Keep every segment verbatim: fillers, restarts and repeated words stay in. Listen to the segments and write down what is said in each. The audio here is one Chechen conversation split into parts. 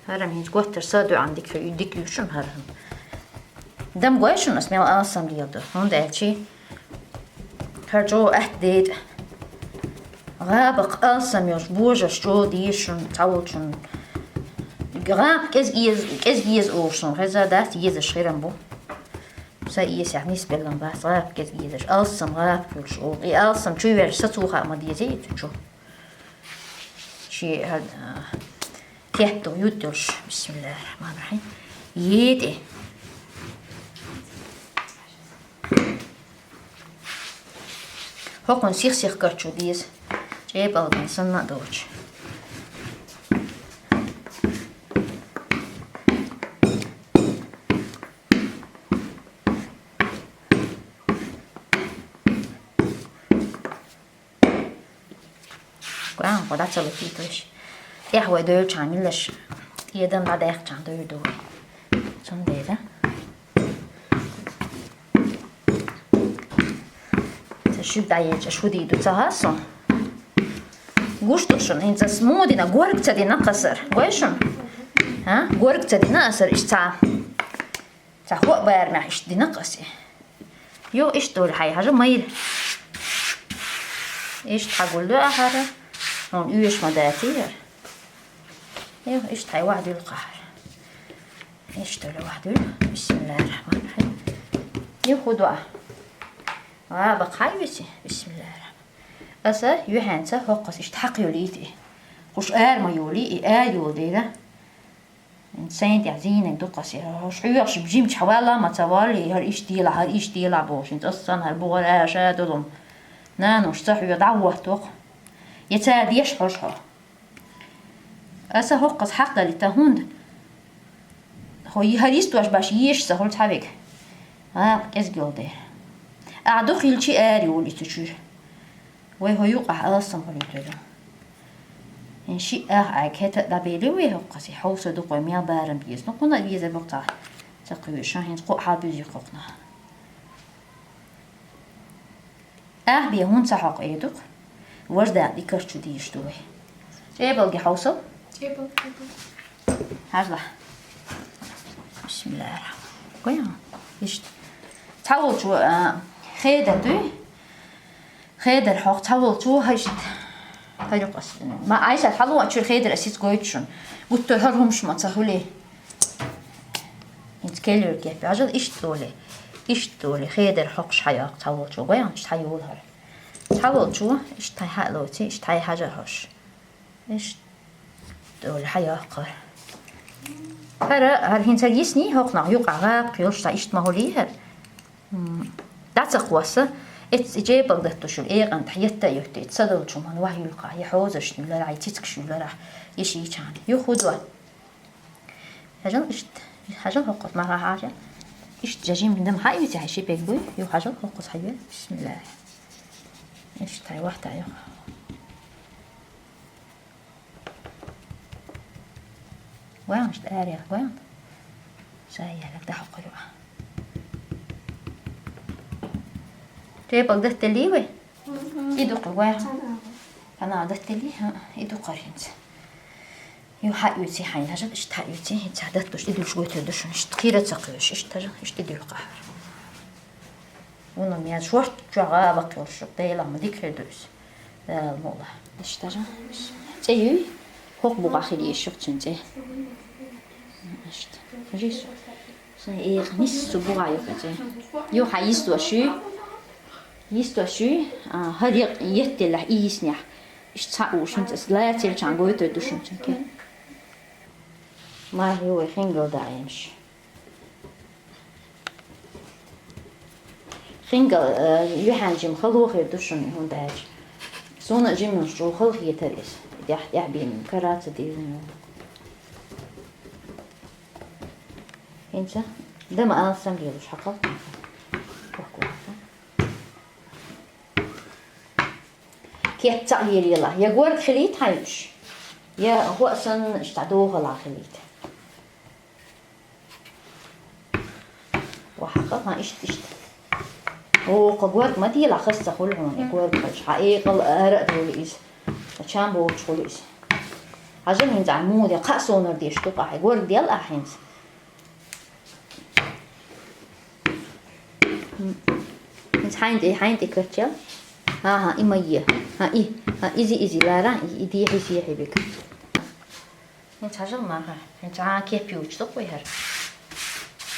ХӀара-м хӀинца готтар са дуьхьал дика, дика ю шуна хӀара-м. Дам гой шуна ас мел алсам леладу, хӀунда аьлча хӀара чӀогӀа атта дайта. ГӀабакх алсам йолуш, божарш чӀогӀа деза шуна, цхьаволчунна. ГӀабакх кӀезиг еза, кӀезиг еза олуш суна хеза дац, езаш хир-м бу. Са эсехь нисбелла бац гӀабакх кӀезиг езаш, алсам гӀабакх йолуш олу. И алсам чу верза сацо хаа ма деза и цу чу. Ши хӀара, а, кепто ютта йолуш. Бисмиллахир-рахманир-рахим. ЕтӀе. ХӀокхунна сих-сих карчо деза, чӀепалган санна а доцуш. Кху дӀа ца латийта вайша. ТӀехь вай девлчхьана меллаша тӀедам дӀадаьккхичхьана девр ду вай. Цундела ца шуьга дӀаелча, аш хӀу дийр ду ца хаьа суна. Гуш ду шуна, хӀинца ас муха дина, горга ца дина кхасар. Гой шуна? А? Горга ца дина асар иштта цхьа. Цхьа хӀоъ барамехь иштта дина-кх ас и. Юха иштта долу хьайн хьажа майра. Иштта хьагуллу ахьара. Хьуна оьшуш ма даций хӀара. Юха иштта хьайн вахдуьллу-кх ахьара. Иштта долу вахдуьллу. Бисмиллахир-рахманир-рахим. Юха хӀу до ахь? ГӀаба кхай виси. Бисмиллахир-рахманир-рахим. Аса юьхьанца хӀокхуза иштта хьакхйолуьйту и. Кхуш ара ма йолий, и ара йолу дела. Сайн тӀехь зийнарг ду-кх аса, хьуш хьоьхуш жимчохь валла а ма ца воллий, хӀара иштта делахь, хӀара иштта делахь бохуш, хӀинца аса санна хӀара бухара аша а долу-м. Нануш ца хьоьху, дӀавотту-кх. Я цара деш хьожу хьо. Аса хӀокхуза хьакхдалийта хӀунда? Хьо хӀара йистош баш езаш ца хуьлу цхьаверг. ГӀабакх кӀезиг йолу дела. Ахьа дукха хилчи ара йолу и цу чуьра. Вай хӀо юкъахь алсам хуьлуьйтур ду. ХӀинца шиъ ах Ӏайга хӀета а дӀабелий вай хӀокхуза, хьовса дукха вай мел барам беза. Ну, кхунна а везар бу-кх цхьа ца кхуьуш, хӀинца кхоъ хьал буьзий кхунна. Ах бен хӀунда ца хьокху эр ду-кх? Важа дакъа дика карчо дезаш ду вай. ЧӀебалге хьовсал. ЧӀебалге, чӀебалге. Хьажалахь. Бисмиллахир-рахманир-рахим. Гой хьо? Иштта. Цхьаволчо, а, хедар дуй? Хедар хьокху цхьаволчо хӀа иштта. ХӀара юкъа ас, ма, Ӏайшат, хьало а чуьра хедар ас хӀинца гойту шуна. Гуттар хӀара хӀумаш ма ца хуьлий. ХӀинца кел йолу кеп. Хьажал иштта долий. Иштта долий. Хедар хьокхуш хьайоккху цхьаволчо. Гой хьо, иштта хьайола хӀара. Цхьаволчо иштта хьайн хьа а лоций, иштта хьайн хьажар хьожуш. Иштта долий хьайоккхура. ХӀара, хӀара хӀинца йисний хӀокхунах юкъахь гӀабакх йолуш, цхьа иштта ма хуьлий хӀара. М, дӀа ца кхосса, эцци чӀебалг даттуш йолу экъан тӀехь етта а йоьттий, ца долчу хӀуманна ваьхьа юьллу-кх, я хьозаршна юьллура, я цицигашна юьллура, я шийчахьана. Юха хӀу до? Хьажал иштта, хьажал хӀокхуза ма хьажа. Иштта жа жимма дама хьаийци хьайн ши пег буй, юха хьажал хӀокхуза хьайоьлла. Бисмиллахи. Иштта хьайн вахта юха. Гой хьо, иштта арех гой хьо. Ша ялаг дӀахьокхур ю ахь. ЧӀебалг датталлий вай? Мгм. И дукха гой хьо. Цхьана агӀор. Цхьана агӀор датталлий? ХӀаъ, и дукха хӀара хӀинца. Юха хьаоьций хьайна, хьажал, иштта хьаоьций, хӀинца датталуш, и дуьллуш гойтур ду шуна, иштта кхира ца кхоьруш, иштта хьажал, иштта и дуьллу-кх ахь хӀара. Вуно мел шорта чохь гӀа а баккхалуш шу, Делахь ма дика хир ду иза. Дала мукъ лахь. Иштта хьажал. ЦӀе юй? ХӀокху бухахь хила езаш ю-кх цуьнан цӀе. Иштта. Хьажий со. Сайн экъа нисса цу бухахь ю-кх и цӀе. Юха хьан йистош юй? Йистош юй? А, хӀара екъа еттеллехь, и йиснехь. Иштта схьа а уьш, хӀинца аса лаца елчахьана гойтур ду шуна цуьнан ке. Мархи ю вай хингал даимаш. Хингал, э, юьхьанца жима хало хир ду шуна, хӀунда аьлча суна а жиманаш чӀогӀа хала хетара иза. ТӀехь, тӀехь бен кара ца дезна. ХӀинца дама алсам лелаш хьакхалхьа. Кеп цхьаъ лелаелахь, я горга хилийта хьайн уьш, я хӀоъ санна иштта дохалахь хилийта. Хьакъал, хьан иштта, иштта. Оха горга ма дела, хаза ца хуьлу хьуна, и горга хаза. Хьан экъал ара а долу иза. Ткъа чам боцуш хуьлу иза. Хьажал хӀинца ахь муха де, кхаа сонар деш ду-кх ахь, горга дел ахь хӀинца. ХӀинца хьайна тӀе, хьайна тӀе кхаччал. ХӀан-хӀан, и ма е. ХӀан, и, хӀан, изи, изи, лара, и, и дехьа, и сехьа биг. ХӀинца хьажал, Марха, хӀинца хьан кеп юучу ду-кх вай хӀара.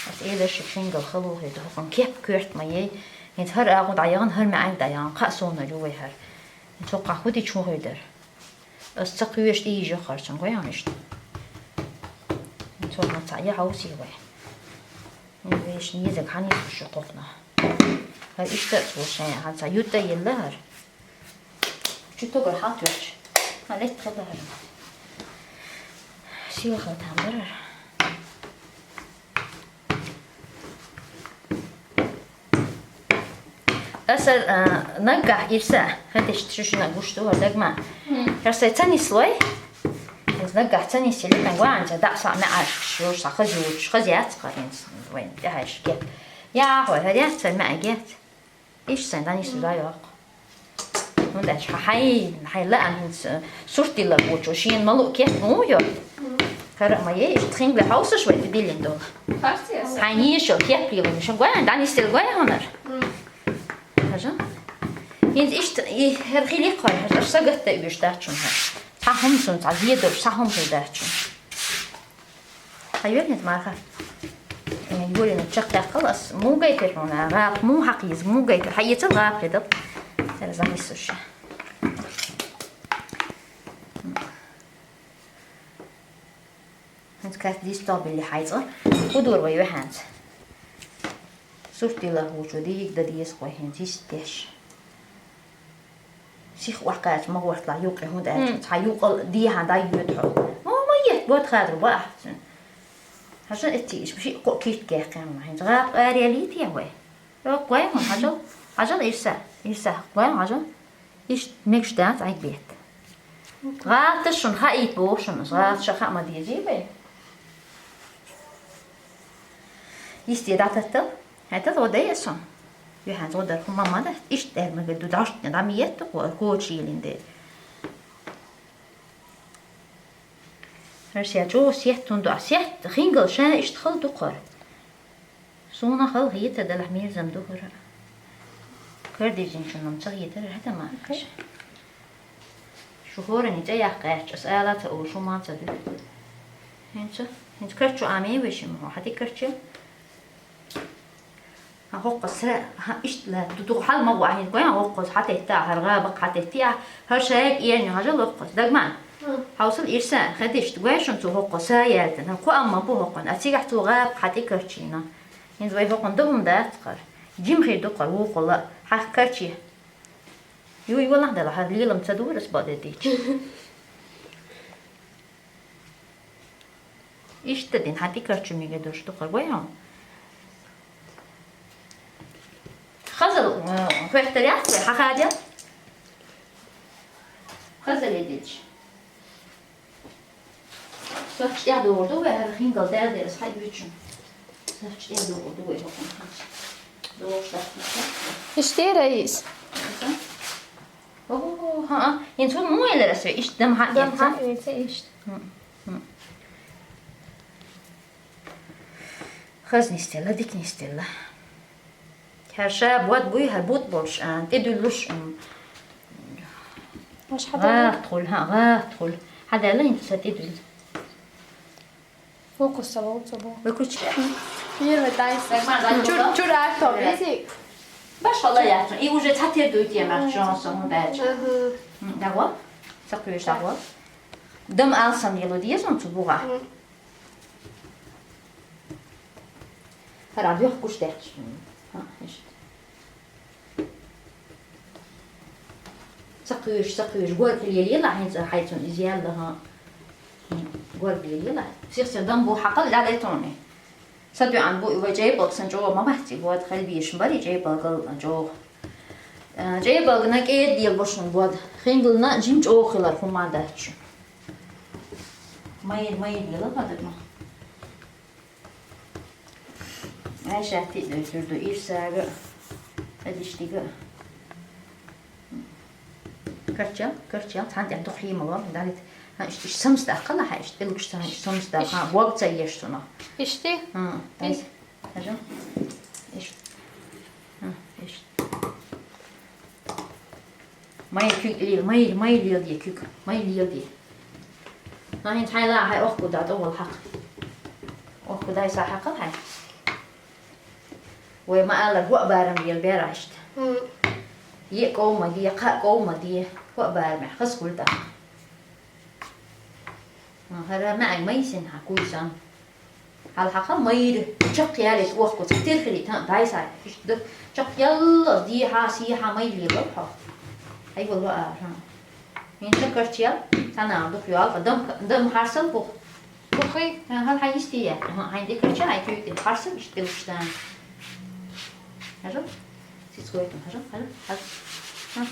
Ас элира ши шингал халу хир ду, хӀокхун кеп коьрта ма ей. ХӀинца хӀара агӀо дӀаяхана, хӀара маьӀанг дӀаяхана, кхаа сонар ю вай хӀара. ХӀинца хӀокхахь хӀу дича хӀун хир дара? Ас ца кхоьшу, ийжа харцан гой хьуна иштта. ХӀинца хӀокхунах цхьаъ я хьовсий вай. ХӀинца вешан езаг хьан йисуш ю кхокхунах? ХӀара иштта а цо шайн, хьан цхьа ютта елла хӀара. Чу тогар хьал тоьхча. Ма летта хила хӀара. Сийлахь хила там барар. Аса, а, наггахь ирса, хӀеташ шу шина гуш ду, хӀара дагма. ХӀара сай ца нислой? Иза наггахь ца нисели, тан гуанца, дӀа са меӀаш, шу са хазуч, хазяц, хазинс, вайн, тӀехьаш кеп. Я, хой, хӀара яц, меӀа гец. Иш сайн, дани суза йокъ. Ну, да, ха-, хай, хай ла, ам, с-, сурт дилла бочо, шин малу кеп, ну, йо. Кара ма е, иш тхин бе хауса швай, дилин дол. Хай ни шо кеп лило, шо гвай, дани стил гвай хонар. Хажа? Ин иш т-, и хер хили кой, хажа сагатта юш дачун. Сахум сун, сагедор, сахум хил дачун. Хайвер нет, Марха. Э, Юлина, чакъ тӀаккха ас мугай тер хьуна, гӀап му хьакъ из, мугай тер. Хьаийца гӀап хӀедал. Тера замис уша. ХӀинца кас дистал билли хьайца. Худур вай вехьанца. Суртила хучу, дийг да дис хой хӀинца, дис деш. Сих вахкач ма вахтла юкъе хӀунда аьлча, цхьа юкъал дехьа дай юьд хьо. О, ма ет, бот хадр бахцин. Хажа эти иш биши ко кит гехкен ма. ХӀинца гӀап арели те вай. Йо, гой ма, хажа. Хажа ирса, ирса, гой ма, хажа. Иш мегш дац, ай бет. ГӀалта шун хаит бо шун, гӀалта ша ха ма дизи вай. Исте дататтал. ХӀета зодай сон. Юхьан зодар хӀума ма дац. Ишт дермага ду дашт, дам етту, ко-, кочийлин де. Херсия чо сет тун ду, а сет хингал ша ишт хал дукхар. Суна хал хиета далах мирзам духара. Кардижин чун нам цах етар, хӀета ма. Окей. Шу хӀора ницӀа яхкъаьчча, ас ала ца олуш хӀума ца ду. ХӀинца, хӀинца карчу Ӏамий вешим хьо, хьати карчу? Хьан хӀоккхас сра, хьан иштта ла, ду, ду, хьал ма ву ахьин, гой хьан хӀоккхас, хьатетта, хьар гӀа бакъ хьатетти, а, хьар шайг иерни хьажал хӀоккхас. Дагман? Хьовсал ирса, хадишт, гой шун цу хӀоккхас, са яьлтан, хьан ку амма бу хӀоккхун, а цигахь цу гӀа бакъ хьати карчина. ХӀинца вай хӀоккхун дагум дац кхар. Жим хир ду кхар, вукхула, хьах карчи. Юй валахь дала, хьар лелам ца дурас бадедич. Иштта дин хьан тӀе карчу мега дурш дукхар гой хьо? Хазал, э, хвехтар яц вай, хьахадя? Хазал едич. Сахча я догӀу ду вай, хьар хингал дер дерас хьай вичун. Сахча я догӀу ду вай, хӀокхун хьач. ДогӀу сахча. Иштера ис. Ого, ха, а. Ин цун му элера се, ишт дам хьа. Дам хьа, ин се ишт. Хаз нистелла, дик нистелла. Хьарша бод буй, хьар бут болш, а, тӀедуьллуш, м. Баш хьадала? ГӀатхул, ха, гӀатхул. Хьадала ин са тӀедуьл. Фокус сало цо бо. Выключи. Первый дайс. Чур, чур арто, вези. Баш хала яц. И уже цатер дуйт я мах чон сон дайч. Ага. М, дагва? Сакуеш дагва? Дам алсам ело диезон цу буга. М. Хара дёх куш дайч. Ха, ишт. Ца кхуьйш, ца кхуьйш, горга лелийла хьинца хьайцун иза яьлла, хӀа. Горга лелийла. Сих-сих дам бу хьакъал лалайтони. Са дуьгӀан бу и вай чӀайпалг сан чӀогӀа ма бац, и бод хелбийш бари чӀайпалгал чӀогӀа. Э, чӀайпалгна кӀеда дел бошун бод. Хингална жим чӀогӀа хилар хӀума дач. Майр, майр ела хадагна. Ай шатти дойдур ду ирсага. Адиштига. Карчал, карчал, цхьан тӀе духьа хьиймала, далит. Ха, иш, иш самс дахкала, ха, иш, илгш цхьан, иш самс дахка, иш. Ха, бог ца еш суна. Ишти? Ха, дай. Хажа. Иш. Ха, иш. Май куьг лил, май, май лил ди куьг, май лил ди. Ха, хин тхайла, хай охку да, довал хак. Охку дай са хакал хай. Вай ма алар, гуа барам ел берашт. Мм. Е ковма ди, ка ковма ди, гуа барам, хас гулда. Хара ма ай май син ха куйсан. Хал хака майр, чак ялет уахку, цатир хили, та, дай сай. Чак ялла ди ха, си ха май лила ха. Ай вал ва ар, ха. Мин чак карчал, тана дух юал, дам, дам харсал бух. Бухи? Ха, ха, ха, истия. Ха, ха, инде карча, ай кюйте, харсал иштил штан. Хажа? Сицкойтун, хажа, хажа, хажа. Ха.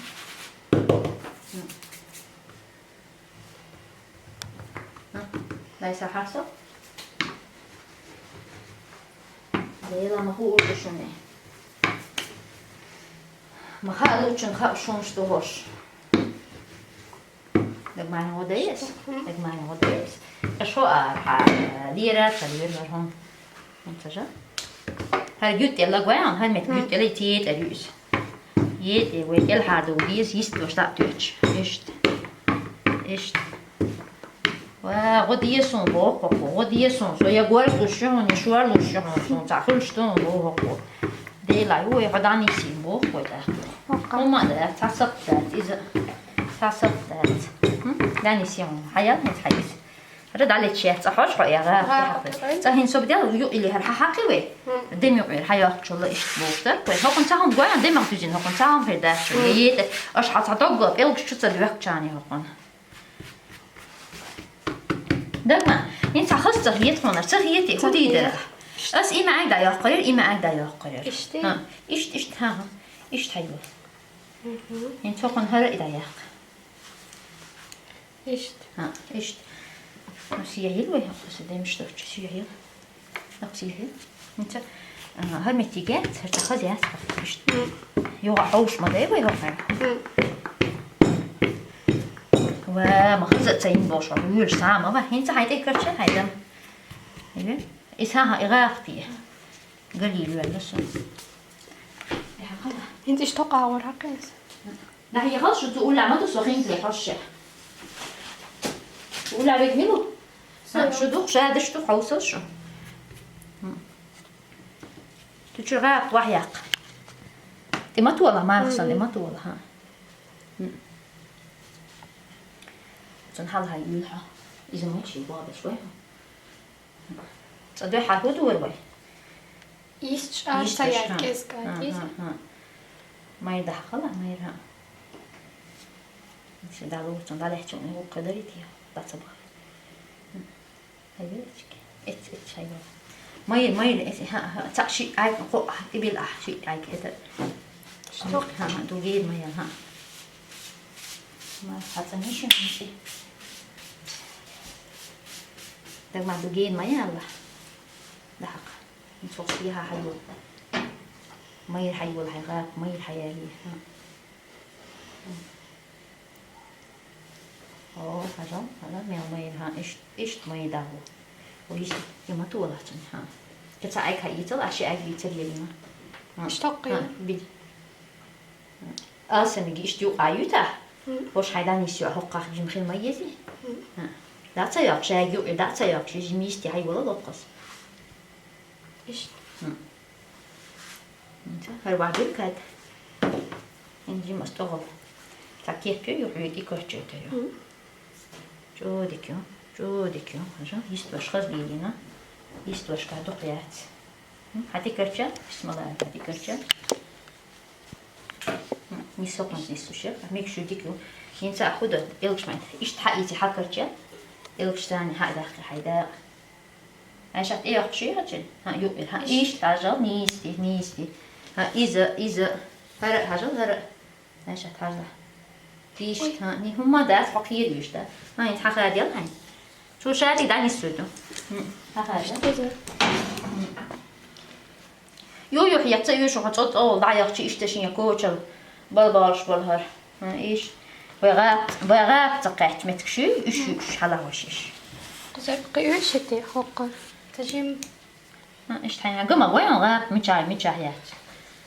М. Дай са харсо. Дела ма ху учу шуни. Ма ха учун ха шун што хош. Дагмани годес. Мгм. Дагмани годес. Ашо а, а, лира, та лир, вархун. Хун цажа. Хар гют ела гван, хар мет гют ела тиет арюс. Ете, векел хадо, виз, йист, вошта тюч. Ишт. Ишт. Ва, год есун, бохо, год есун. Со я гвар лушун, не швар лушун, сун, цахул штун, бохо. Дела, ю, я ходан иси, бохо, да. Ома, да, цасап, да, из, цасап, да. Хм? Дани сион, хаял, не хайс. Ра далече, ца хош хо яга. Ца хин соб дел ю или хар хахи ве. Дем ю ир хаяк чула иш болтар. Кой хокон ца хом гоян дем ах тюзин хокон ца хом хер да чула. Ете, аш ха ца дог го, пел чу ца двек чани хокон. Дагма, ин ца хас ца хиет хонар, ца хиет и худи да. Ас има ай да яхкарир, има ай да яхкарир. Ишти? Ха, ишт, ишт, ха, ха. Ишт хайбу. Ин цокон хара и да яхк. Ишт. Ха, ишт. Ну, сияхил вай, хакса дем што чи сияхил. Нак сияхил. Нича, а, хар метиге, церта хазя, ишт. Йога хауш ма дай вай, хакса. Ва, ма хаза цаин бош, ва, юл сама, ва, хин ца хайта икарча, хайдам. Иби? Иса ха, игахти. Галил вай, ласа. Я, хала. Хин ишто кавар хакас. Да, я хал, что ты уля, ма ты сохин для хоши. Уля ведь милу. Ха, шудух, жадыш ду, хаусал шу. Ту чура вахяк. Ти матуала, мархсан, ти матуала, ха. Сон хал хай юл ха. Измучи бабаш вай. Ца дой хар худу вай. Ис ча ца яр кес ка, кес. Ха, ха. Май да хала, май ра. Се дало, сон дале чун, у кадари тия. Баца ба. Хайбелечки. Эц, эц, хайбел. Майр, майр, эц, ха, ха, ца ши ай, хо, ибил а, ши ай, это. Что? Ха, ха, дугир майя, ха. Ма, ха, ца не ши, не ши. Так ма дугир майя, Аллах. Да, ха. Ин сох ши, ха, хайбел. Майр хайбел, хай, ха, майр хайяли, ха. О, хажал, хажал, мел май, ха, ишт, ишт май дагу. О, ишт, има туалачын, ха. Кеца ай ка ицел, аши ай ицел елима. Ха. Ишт окей. Ха, бил. Ха. Асамиги ишт ю аюта. М. Хош хайдан ишю хокках жим хил май ези. М. Ха. Даца ёк, шай ю, даца ёк, жим ишти хай вала локкос. Ишт. М. Инца, хар вагил кат. Инжи мастогов. Так, кепке ю, хуйки корчу это ю. М. Чудикю, чудикю. Хажа, ист ваш хаз билина. Ист ваш ка духляц. М, хати корча, бисмилла, хати корча. М, не сокон здесь суши, а мик шудикю. Инца худо, элкшман. Ишт ха изи ха корча. Элкштани ха дахи хайда. Айшат, э, ахчи хачи? Ха, ю, ха, иш. Иш, тажал, нисти, нисти. Ха, иза, иза. Хара, хажал, хара. Айшат, хажал. Тиш, ой. Ха, ни хумма дас, хакир юшта. Ха, ин хахадел, ха. Чу шати да нисуду. М, хахадел. Иза. М. Ю, ю, хьеца, ю, шу хьо цӀо-цӀо дӀаяхча, иштта шин я кочал бал-балш бал хӀар. Ха, иш. Вай гӀап-, вай гӀап ца кхаьчча меттиг шуй, уьш, уьш хьалахваш иш. Кхузар кхы уьш хӀетте хоккхар. Тажим. Ха, иштта хьайна гама вай он гӀап, мичай, мичай яц.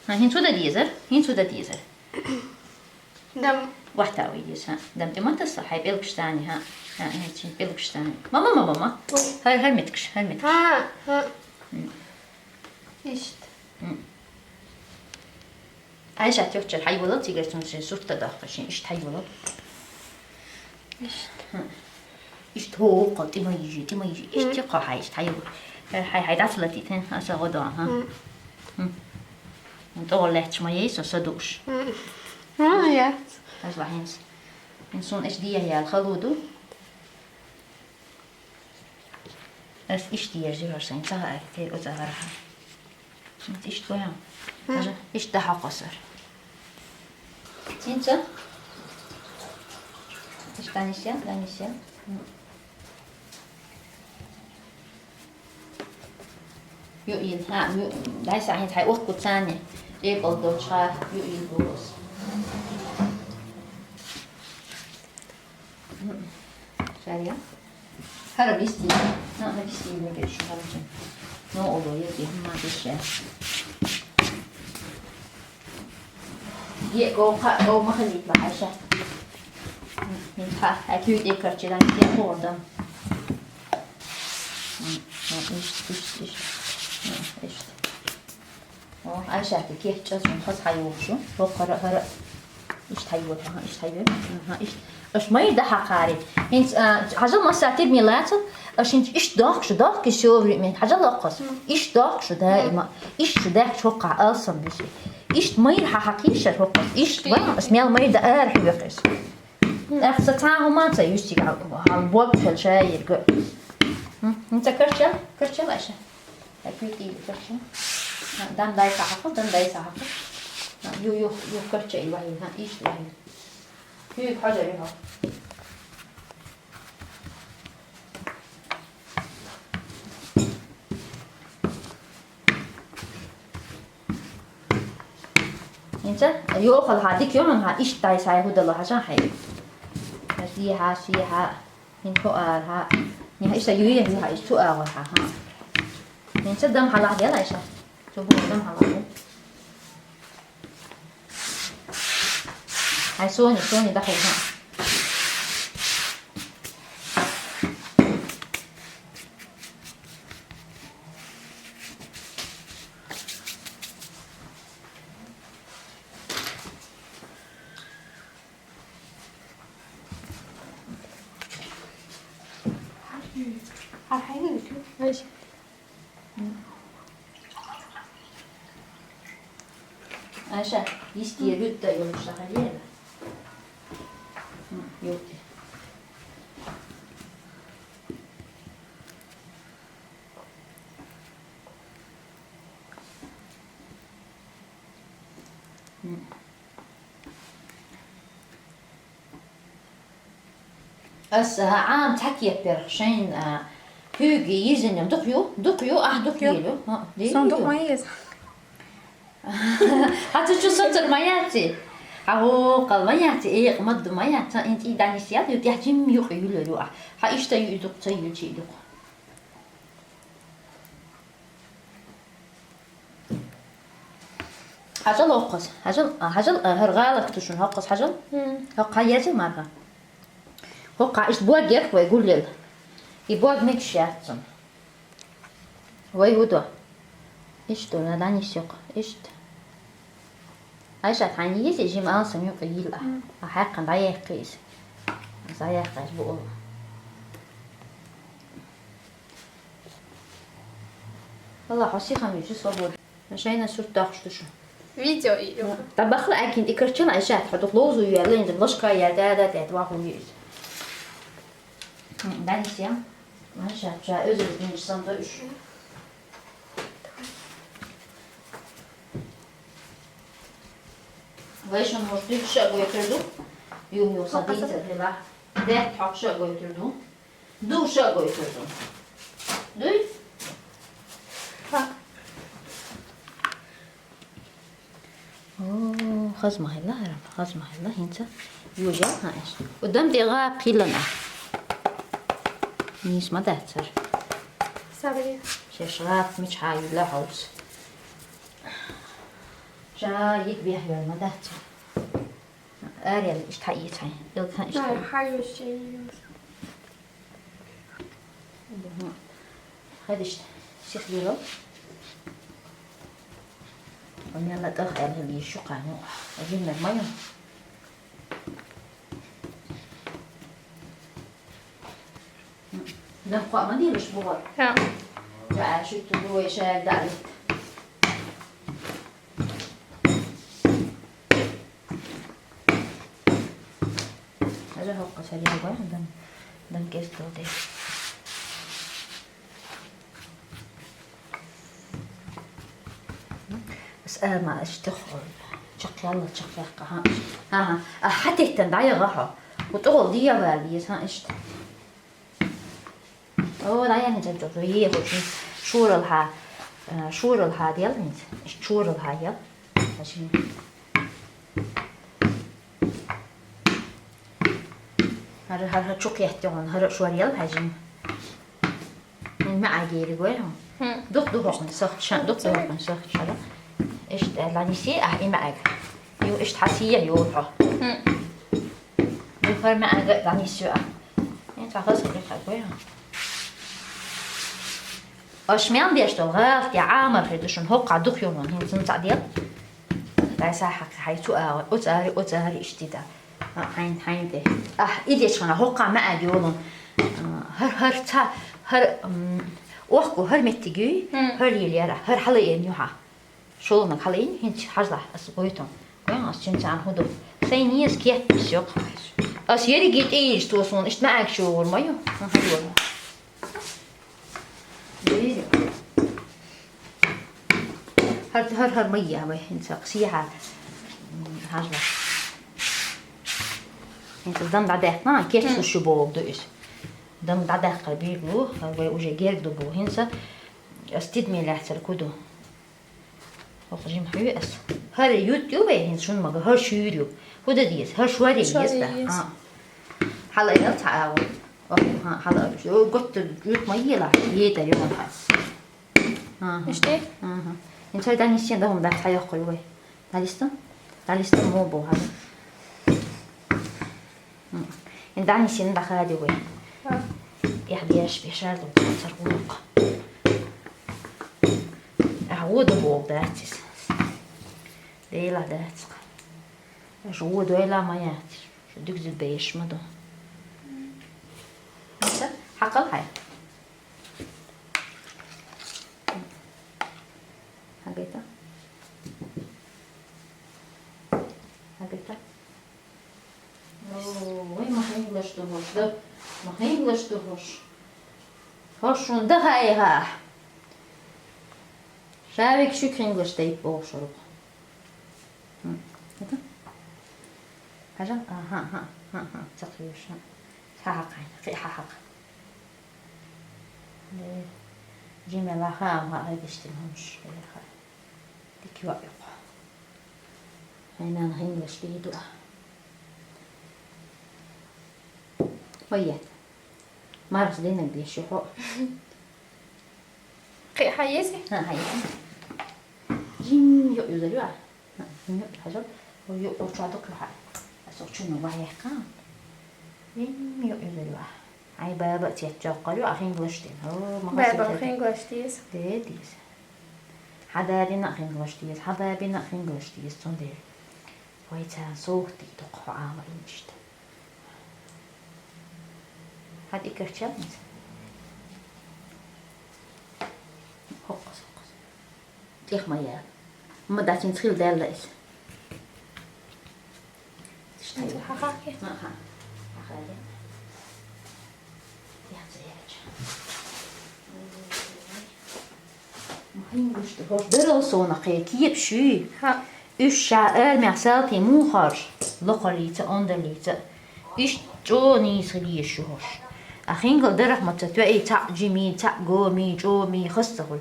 Ха, хин цуда дезар, хин цуда дезар. Дам. Вахта уйдис, ха. Дам тӀе ма тасса, хьай пӀелгаш цани, ха. Ха, хьай чин пӀелгаш цани. Мама, мама, мама. Ой. Хьай, хьай меттигаш, хьай меттигаш. Ха, ха. М. Ишт. М. Айшат йохчар хьайвала, цигар цун шин сурта дахка шин, ишт хьайвала. Ишт. М. Ишт хӀокхо тӀима йижи, тӀима йижи. Ишт М. Йохо хьай, ишт хьайвала. Хьай, хьай дац латит, ха, аса гӀодо, ха. М. М. ТӀогӀол лаьтташ ма ей со, са душ. М. М, яц. Аз вахинс. Инсун эш дия ял халуду. Ас ишт дия жи хар сайн, ца хар, те о ца хар ха. Ишт ваян. М. Даже ишт да хакасар. Синца? Ишт данисия, данисия. М. Ю ин, ха, ю, дай са хин хай охку цани. Эпл дочха, ю ин бус. Шария? Хара висти. На, на висти не геш, хара чин. Но оло, я ки, ма геш. Е, го, ка, го, ма хали, ма, Айша. Ха, а кю де карчи, дан, де, гордам. Ишт, ишт, ишт. Ишт. О, Айшат, кехчӀа сун хас хьайвухшу. Хо хара, хара. Ишт хьайвур, ха, ишт хьайвур. Ха, ишт. Аш май да хакари. Инс, а, хажал масатир милацу. Аш инс ишт дохшу, дохки всё время. Хажал лохос. Ишт дохшу даима. Ишт шу дах шока алсам биси. Ишт май ха хакиша шокос. Ишт ва, аш мял май да ар хивекис. Ах са ца хуман ца юсти га. Хал бот хел шайир га. Ин ца карча, карча лаша. Ай, куьйкӀ ийла кхерча. Дан дай сахьахъа, дан дай сахьахъа. Ю, ю, ю кхерча и вахьина, ишт вахьина. КуьйкӀ хьожа ю хьо. Инца, йохал хьа, дик йохал хьа, ишт дай сай худала хьажа хьай. Сиха, сиха. Хин хо ар ха. Ни ха иша юй ю ха иш цу а ва ха ха. Хин ца дам хала дела иша. Цу бу дам хала. Ай сони, сони да хо ха. Аша, истия гутта юлуш сахалера. Юлти. Ас, а, Ӏам цхьа кеппарх шайн, а, куьйги йизинем дукха ю, дукха ю, ахь дукха Ю. Йилю. Ха, ди Сон ю. Дукха ма йиза. Хьа цу чу соцар ма яци? Хьа гӀокхал ма яци, экъ мадду ма яца, ин тӀий данис ял ю, тӀехь жим юкъ юлер ю ахь. Хьа ишта ю и дукха, ца ю чи дукха. Хьажал оккхаз. Хьажал, а, хьажал, а, хӀар гӀалат ду шуна хӀоккхаз хьажал. Мгм. ХӀоккха еза марха. ХӀоккха ишт бог герх вай гуллел. И бог мегаш яц цун. Вай вудо. Ишт ду, на дани сёк. Ишт. Айша, хьан ези жим алсам юкъа йил а. Мгм. А хьаккан дӀаехкхийс. Заяхкаш бу. Валла, хьо сиха мичу свобода. Шайна сурт дахуш ду шу. Видео и. Та бахла акин и карчана Айша, хьо дух лоузу яла, инза ложка я, да, да, да, два хуи из. М, да, не всем. Айша, ча, өзү не сам да уш. Вайшан может, ты ша гой турду? Ю, ю, садится, хила. Да, так ша гой турду. Ду ша гой турду. Дуй? Так. Хаза ма хилла, хӀара, хаза ма хилла, хӀинца. Южа, хӀа, эш. Удам дегӀа пхилана. Нийса ма дац хӀара. Сабри. Шеш гӀат мича хьаюла хьовс. Ша йит бехьёр ма дац хӀара. Арел, ишта хьаийца хьай. Илкхан ишта. Ай, хьаюш, чейюш. Хадишт, сих лиро. Ва мелла тӀах аьлла лийшу хьану. Жиннар ма ю. Дам кхоъ ма дилаш бугӀар. ХӀа. Жа, шуьтту дуй шаьр даьллит. Ара хӀокхо сарьял гой, дан, дан кӀезиг долу де. Ас ама аш тох чакхъяла, чакхъяккха, хӀа. ХӀа-хӀа. А хьатеттан дӀаяга хьо. ХӀу тӀогӀол дия ваьлла еза, хӀа, иштта. О, дӀаяхьна жа-, жа-, жа-, е, хӀу шун шурал хьа, э, шурал хьа дел хӀинца. Иш шурал хьа ел. Ашин. ХӀара, хӀара, хӀара чу кхетте хьуна, хӀара шор ел хьажин. Ин маӀа гери гой хьуна. ХӀм. Дух ду хьокхун сахча, дух ду хьокхун сахча. Иштта, ла ниси, а, и маӀа. Ю иштта хьасия, ю хьо. ХӀм. Ю хӀара маӀа га, ла ниси, а. Ин ца хаса ри хьа гой хьуна. Аш мел деш дол гӀалт я Ӏамар хир ду шун хӀокха дух юнун, хӀинца ца дел. Дай са хьакхи хьай цу агӀо, оц ари, оц ари ишти да. А, хьайн, хьайн де. Ахь, и дечхана хӀокха маӀа геолун. А, хӀар, хӀар ца, хӀар, м, охку хӀар меттигуй, хӀар лилера, хӀар хьала эн юха. Шолунаг хьала ин, хӀинч хьажлахь, ас гойтун. Гойн ас чинца ан хӀуду. Сайн низ кет бис йокх. Ас ериги тӀейиш тосун, ишт маӀаг шогур ма ю. Ма хӀуду. Дери. ХӀар, хӀар, хӀар ма я вай, хӀинца сиха, м, хьажла. ХӀинца дам дӀадаьккхна, кечу шу богу ду иза. Дам дӀадаьккха бигу, хӀар вай уже герг ду бу. ХӀинца ас тидме лаьцар ку ду. Ох, жим хьуй ас. ХӀар ют ю вай, хӀинца шун мага, хӀар шуьйр ю. ХӀуда деза, хӀар шуаре еза да. Шуаре еза. А. Хьала эл ца агӀо. Ох, ха, хьала эл. О, готта ют ма ела, ета ю ха. Аха. Иште? Аха. Ин цой дани сен да хум да цайох кой вай. Далистан? Далистан мо бо хада. Ин дани сен да хади вай. Ха. Ях деш бешар да цар гулук. А, вода бо да цис. Дейла да цис. Аш вода ойла ма яц. Шу дугзил беш ма до. Аса, хакал хай. Хагайта? Хагайта? Ой, махинглаш духуш, да? Махинглаш духуш. Хошун да хайга. Шавик шук хинглаш тайп болшурук. М, это? Хажа? Аха, аха, аха, аха. Цахиуша. Хахакай, хи хахак. Де. Жимела ха, ма, ай, биштин хумш. Ха. Диква юк. Хайнан хинглаш диду. Ой, я. Марс динак деши хо. Хи хьаеси? Ха, хьаеси. Жим ю юзарю а. Ха, жим ю хажал. О, ю, о, чуадук ю ха. Асо чуну ва яка. Жим ю юзарю а. Ай, баба, цет чоккалю, а хинглаш дин. О, ма Баба, хасил хинглаш дис. Де, дис. Хададина хинглаш дис, хадабина хинглаш дис, цун де. Вай цан сохти токхо ама инчит. Хад икках чалнис. Хоккос, хоккос. Тех моя. Ма дачин цхил дала ис. Хахахи. Аха. Ахали. Яцеч. Махин гушт хош дерал сона кхе киеп шуй. Ха. Уьш ша эр мясал ти мун харш. Локалица, ондалица. Иш чо нийс хилиеш шу хош. А хингал дарах маца тве и цаъ жими, цаъ гоми, чоми, хас ца хуй.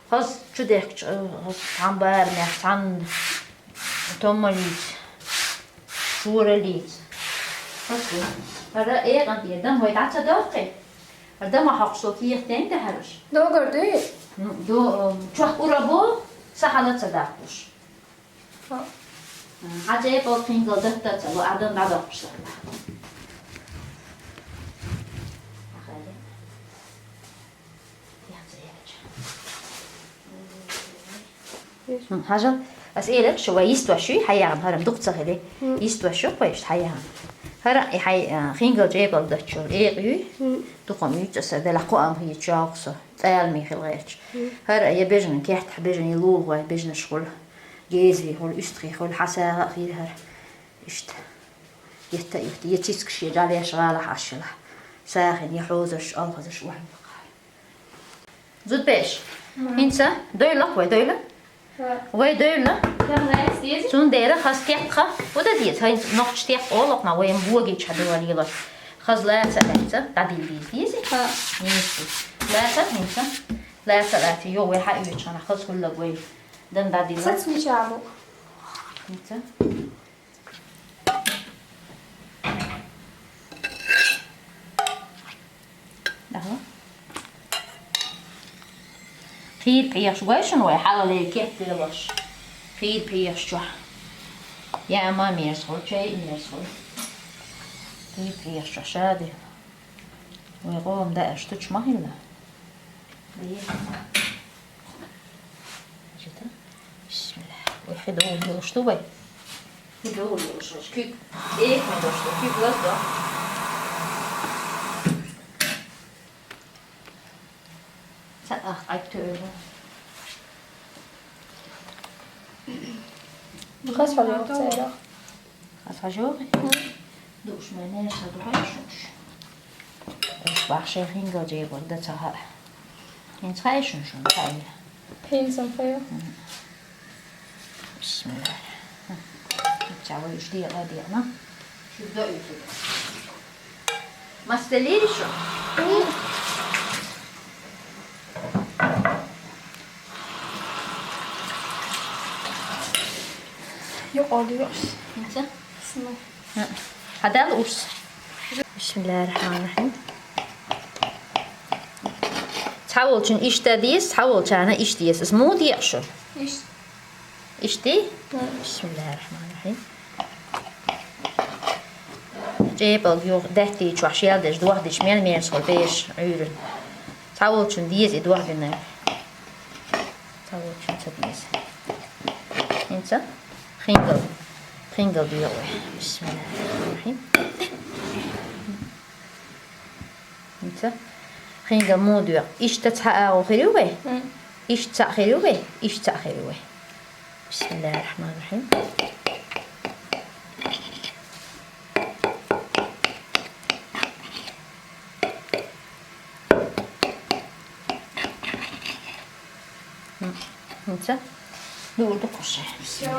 Хас чу дехк, хас цан бар мя, цан томалиц. Буралица. Хьаьсу. ХӀара экъан тӀера дам вай дӀа ца доккхий? ХӀара дама хьокхуш со кехатен да хьараш? Догар дуй? М, до-, м, чохь ура бу, са хьала ца даккхуш. Хьо. М, хьа цӀе пӀал кхингал датта ца лу, адам дӀадоккхуш сахьла. Ахали. Хьажал, ас элира шу вай йист вашуй, хьаягӀна хӀара дукха ца хили. Йист вашуй кхойш хьаягӀна. ХӀара и хьай, а, хингал жебал даччур, экъ юй? Дукхам юй цӀа са, дала кхоам хий чоагӀ со, цӀалми хил гӀерч. ХӀара я бежан кехтахь бежан лулгӀой, бежанаш хула, гезви хула, уьстхий хула, хьасагӀа хир хӀара. Ишта. Етта юхта, я цицкаш, я жӀалеш гӀалахь ашшалахь. Сахин, я хьозаш, алхазаш, вахьмакъар. Зудбеш. ХӀинца дойла, вай дойла. Вай дойла. Цундера хас кекха. Уда деза, хай нохч текха олох ма, вай богич хадуа лила. Хаз лаца, лаца, дадил диз, дизи? Ха. Ниси. Лаца, хӀинца. Лаца, лаца, йо, вай хьа уьйчана, хаз хуллаг вай. Дан дадила. Сац мичабу. ХӀинца. Ага. Кхийр пхьехаш гой шуна вай, хьалале кеттелаш. Кхийр пхьехаш чохь. Я ма мерзхур, чай мерзхур. Кхийр пхьехаш чохь шаде. Вай гӀом даьаш тучу ма хилла. Бе. Бисмилла. Ой, хи догӀу йолуш ду вай. Хи догӀу йолуш. Куьг. Э, хи догӀу ду. Куьг лаз до. Ца ах, ай, тӧру. Хас хьалар цайра. Хас хьажогӀи? Душ ма нерса духай шуш. Уж бахше хингал жебал да ца ха. ХӀинца хай шун шун хай. ХӀинца хай. Бисмилла. Ца вай уж декъа декъна. Шу да уьту. Мастелири шу? Юкъа деш. ХӀинца? Сна. Хьадал урс. Бисмиллахир-рахманир-рахим. Цхьаволчун иштта деза, цхьаволчарна иштта деза. Иза муха декъа шу? Иштта. Иштта? Бисмиллахир-рахманир-рахим. ЧӀепалг юха даьттий чохь шел деш, дох деш, мел мерзахула беш Ӏуьйран. Цхьаволчун деза и дох дина. Цхьаволчун ца деза. ХӀинца хингал, хингал доьгӀу вай. Бисмиллахир-рахманир-рахим. ХӀинца хингал муха доьгӀу? Иштта цхьа агӀо хир ю вай? Иштта цхьаъ хир ю вай? Иштта цхьаъ хир ю вай. Бисмиллахир-рахманир-рахим. ХӀинца дуур ду кхуьше. Всё.